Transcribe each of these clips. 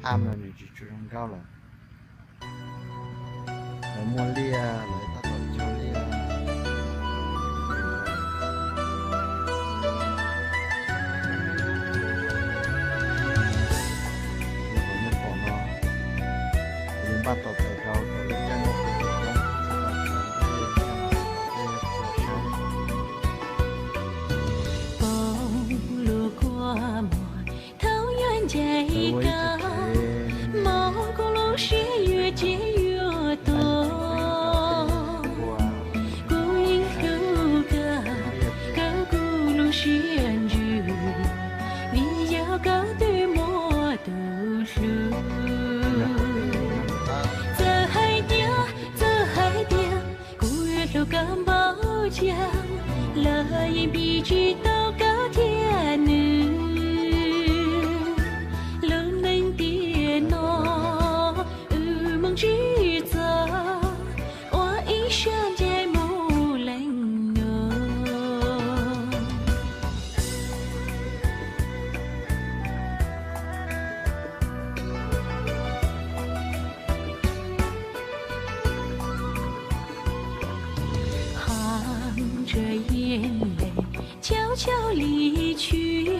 Phaj no nws tsis tshua zoo nkauj lawm. Lawv muaj liaj, lawv tab tom cog liaj. Li qhov nej pom no, lawv npaj tos tais rau kom lub caij muaj kuv tus coob tsis tau txog ntej, tsis tau txog ntej txhua saib. Poob lub kua muag thaum yuav ncaim koj, mob kuv lub siab yuav ciaj yuav tuag. Kuv yeej hlub koj, koj kuv lub siab ntsws, vim yog koj twb muaj tus hlub. Txawm hais tias, txawm hais tias kuv yuav hlub koj npaum cas los yeej pib tsis tau koj thiab nws. Lub neej tiam no wb mus tsis txog, ua ib sab ncaim mus leej no. Hab ntsa yeej le caum caum li tsw,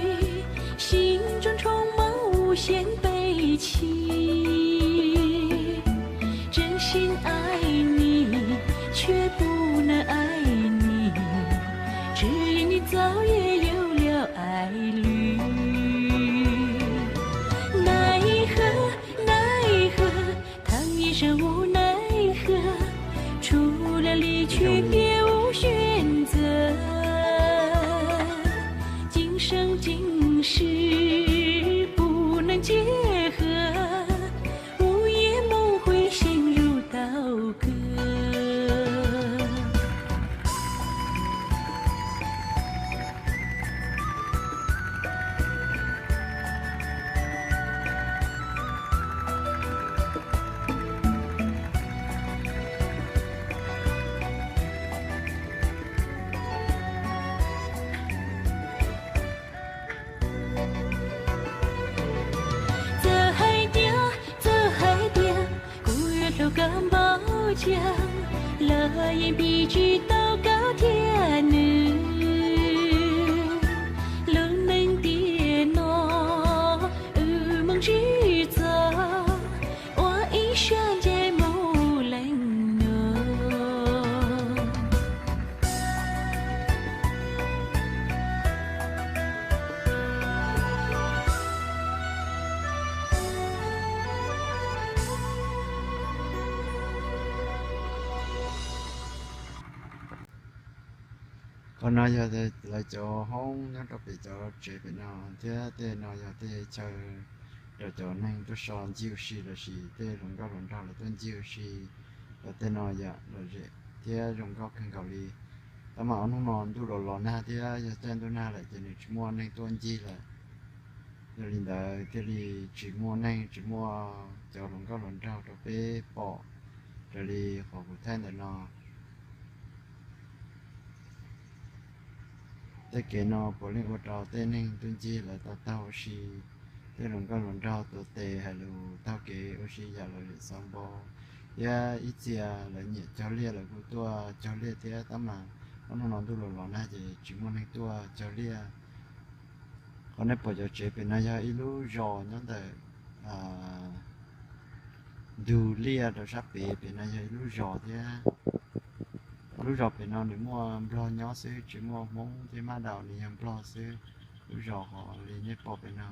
xyoo ntoo nrhoo mab u xyeeb peb chim. Tseem xyeeb aim nis, tshuav puv nab aim nis, tsw yeej nis txaus ye yug liab aim lwm. Nai hwb, nai hwb, thaj yeej sab u nai hwb, tshuav li li tsw piam u xyuam ntxawm. Ceeb seeb ceeb swm puv neej ciaj hwm, u yeej mus huv xyeeb zuj tau kawg. Txawm hais tias, txawm hais tias kuv yuav hlub koj npaum cas los yeej pib tsis tau koj thiab nws. Lub neej tiam no wb mus tsis txog, ua ib sab ncaim mus leej no. Qhov no yog lawv cov hoob nyob rau pem cov tsev pem no, thiab tej no yog tej chaw rau cov neeg tuaj so ncig ua si lossis tej hluas nkauj hluas nraug lawv tuaj ncig ua si rau tej no yom. Lom zem thiab zoo nkauj kawg nkaus li. Tab mas ob hnub no ntuj los los nag thiab yog caij ntuj nag lawm ces nws tsis muaj neeg tuaj ncig lawm. Yog li ntawd thiaj li tsis muaj neeg, tsis muaj cov hluas nkauj hluas nraug rau peb pom raws li qhov kuv thaij ntawm no. Tej kev no puav leej ua rau tej neeg tuaj ncig lawv tau taug ua si, tej hluas nkauj hluas nraug tuav tes hais lus taug kev ua si yam lom zem xauv npo, thiab ib txhia lawv nyiam cog liaj lawv kuj tuaj cog liaj thiab. Tab mas ob hnub no ntuj los los nag ces tsis muaj neeg tuaj cog liaj. Qhov nej pom cov tsev pem no yog ib lub zos nyob ntawm ntug liaj rau sab pem, pem no yog ib lub zos thiab. Lub zos pem no nws muaj nplog nyob xwb, tsis muaj hmoob thiab mab daus, nws yog nplog xwb. Lub zos hov li nej pom pem no,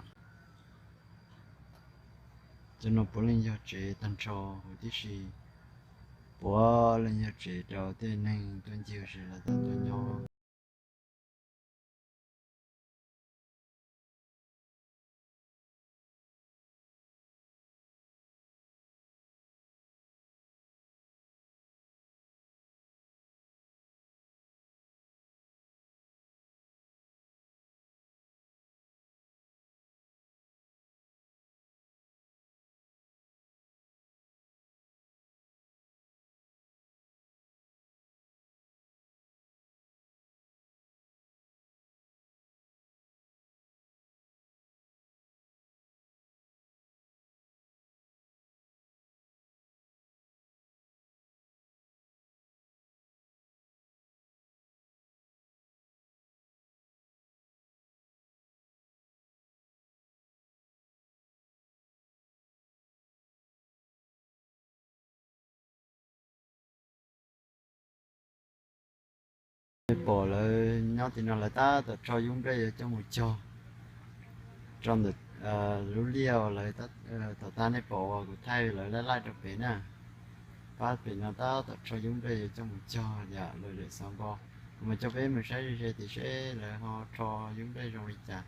cov no puav leej yog tsev tag nrho huv tib si, puav leej yog tsev rau tej neeg tuaj ncig ua si lawv tau tuaj nyob. Pom lawv nyob tim no lawv tab tom rho yub nplej yuav coj mus cog rau ntawm lub liaj uas lawv, tom tag nej pom uas kuv thaij lawv laij laij rau pem na. Pab pem no tab tom rho yub nplej yuav coj mus cog yam lawv zam xov npo. Kuv mam coj peb mus saib ze ze tias seb lawv ho rho yub nplej zoo li cas.